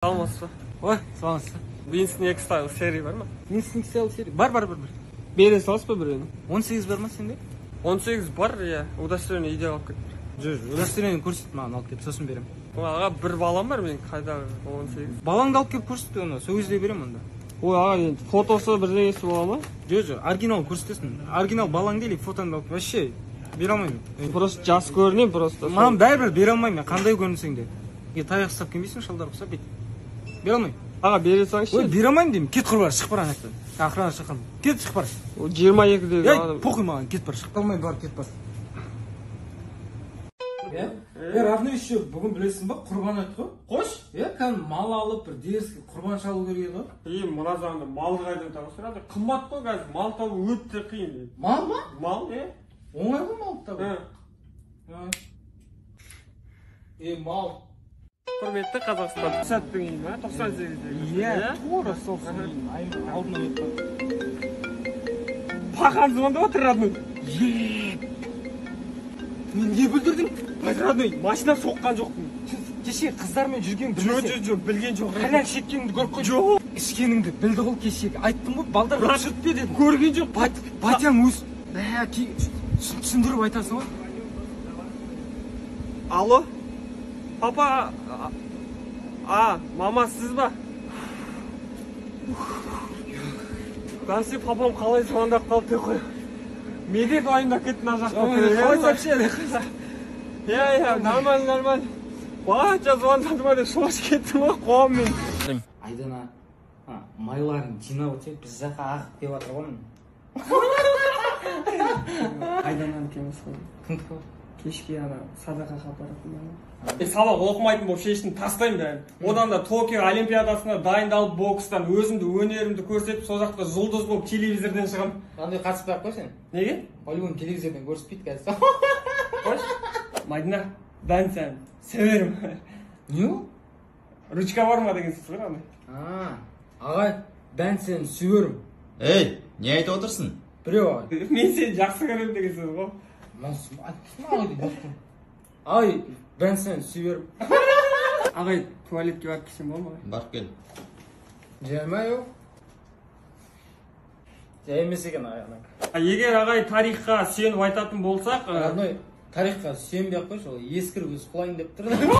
Саламатсыз ба? Ой, саламатсыз. Winston X-Style серый бар ма? Winston X-Style серый бар, бар, бар, бар. Бере саласыз ба біреуін? 18 бар ма сенде? 18 бар, иә. Удостоверение үйде қалып кетті. Жоқ, удостоверение көрсет маған, алып келіп, сосын беремін. Ой, аға, бір балам бар менің, қайдағы 18. Балаңды алып келіп көрсет оны, сол кезде беремін онда. Ой, аға, енді фотосы бірдеңесі бола ма? Жоқ, жоқ, оригинал көрсетесің. Оригинал балаңды или фотоңды алып, вообще бере алмаймын. Просто жас көрінемін просто. Маған бәрібір, бере алмаймын мен, қандай көрінсең де. Е, таяқ ұстап келмейсің, шалдар ұқсап бет. Бере алмаймын. Аға, бере салыңызшы. Ой, бере алмаймын деймін. Кет, құр бар, шығып бар ана жақтан. Охрана шақырмын. Кет, шығып бар. 22-дегі Ей, адам. Похуй маған, кет бар, шығып алмаймын, бар, кет бар. Е, е, родной, еще бүгін білесің ба, құрбан айт қой. Қош. Е, кәдімгі мал алып, бір дерзкий құрбан шалу керек еді ғой. Е, мына заманда малды қайдан табасың? Қымбат қой қазір, мал табу өте қиын. Мал ма? Мал, е? Оңай ғой мал табу. Е. Е, мал. Құрметті Қазақстан. Сәттің үйі ма? 98-дегі. Иә, тура сол алдына өтіп. Пахан звондап отыр, родной. Мен не бүлдірдім? Родной, машина соққан жоқпын. Кеше қыздармен жүрген Жоқ, жоқ, жоқ, білген жоқ. Кальян шеккеніңді көріп қойды. Жоқ. Ішкеніңді білді ғой кеше. Айттым ғой, балдар жүртпе дедім. Көрген жоқ. Батяң өз. Бә, түсіндіріп айтасың ғой. Алло? Папа, а, мама, сіз ба? Бәсе, папам қалай звондап қалды деп қой. Медет уайымдап кетті мына жақта. Қалай сообщение? Иә, иә, нормально, нормально. Батя звондады ма деп шошып кеттім ғой, қуамын мен. Айдана, майларын жинап отырса, біз жаққа ағып келіп жатыр ғой. Айдананікі емес қой. Кімдікі ол? Кешке ана садақаға апаратын. Сабақ оқымайтын болып шештім, тастаймын бәрін. Одан да Токио олимпиадасына дайындалып, бокстан өзімді, өнерімді көрсетіп, сол жақта жұлдыз болып телевизорден шығамын. Андай қатыспай ақ қой сен. Неге? По-любому телевизорден көрсетпейді қазір. Қойшы. Мадина, ben seni severim. Не ол? Ручка бар ма деген сөз ғой андай. Ағай, ben seni сүйерім. Ей, не айтып отырсың? Біреу ағай. Мен сені жақсы көремін деген сөз ғой. Ағай, ben seni сүйерім. Ағай, туалетке барып келсем болады ма? Барып кел. Жай ма, ол? Жай емес екен ағай. Егер ағай тарихқа сүйеніп айтатын болсақ, Родной, тарихқа сүйенбей ақ қойшы, ол ескіріп өзі құлайын деп тұр.